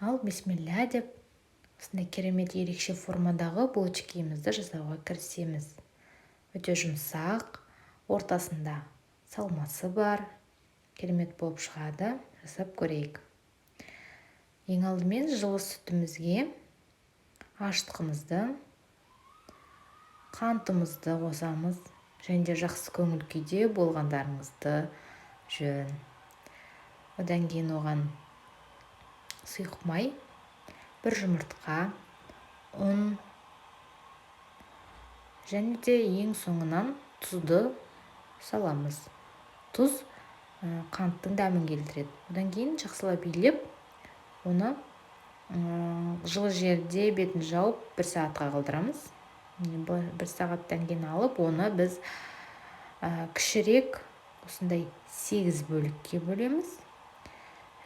Ал бисмилля деп, осындай керемет ерекше формадағы булочкимізді жасауға кірісеміз. Өте жұмсақ, ортасында салмасы бар, керемет болып шығады. Жасап көрейік. Ең алдымен жылы сүтімізге ашытқымызды, қантымызды қосамыз және де жақсы көңіл күйде болғандарыңызды жөн. Одан кейін оған сұйық май, бір жұмыртқа, ұн және де ең соңынан тұзды саламыз. Тұз қанттың дәмін келтіреді. Одан кейін жақсылап илеп, оны жылы жерде бетін жауып бір сағатқа қалдырамыз. Бір сағаттан кейін алып, оны біз кішірек осындай 8 бөлікке бөлеміз.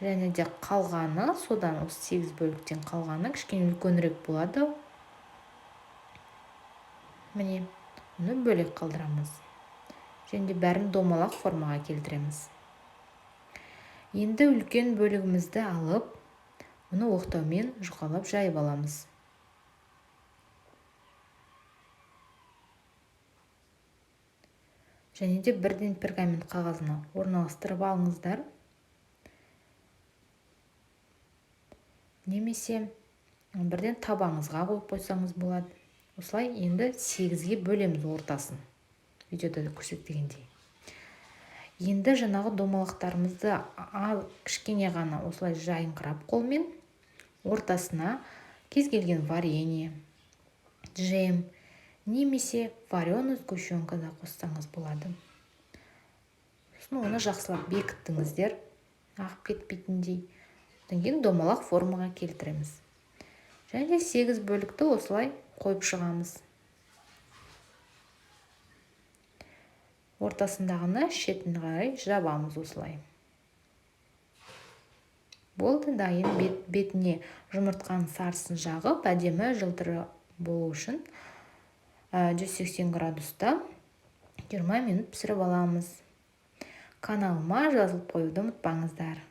Және де қалғаны, содан осы 8 бөліктен қалғаны кішкене үлкенірек болады. Міне, оны бөлек қалдырамыз. Және де бәрін домалақ формаға келтіреміз. Енді үлкен бөлігімізді алып, оны оқтаумен жұқалап жайып аламыз. Және де бірден пергамент қағазына орналастырып алыңыздар. Немесе бірден табаңызға қойып қойсаңыз болады. Осылай енді 8-ге бөлеміз ортасын, видеода көрсетілгендей. Енді жаңағы домалақтарымызды кішкене ғана осылай жайыңқырап қолмен ортасына кез келген варенье, джем немесе вареный сгущенка да қоссаңыз болады. Сосын оны жақсылап бекіттіңіздер, ағып кетпейтіндей. Одан кейін домалақ формаға келтіреміз. Және де 8 бөлікті осылай қойып шығамыз. Ортасындағыны шетін қарай жабамыз осылай. Болды, дайын. Бетіне жұмыртқаның сарысын жағып, әдемі жылтыры болу үшін 180 градуста 20 минут пісіріп аламыз. Каналыма жазылып қоюды ұмытпаңыздар.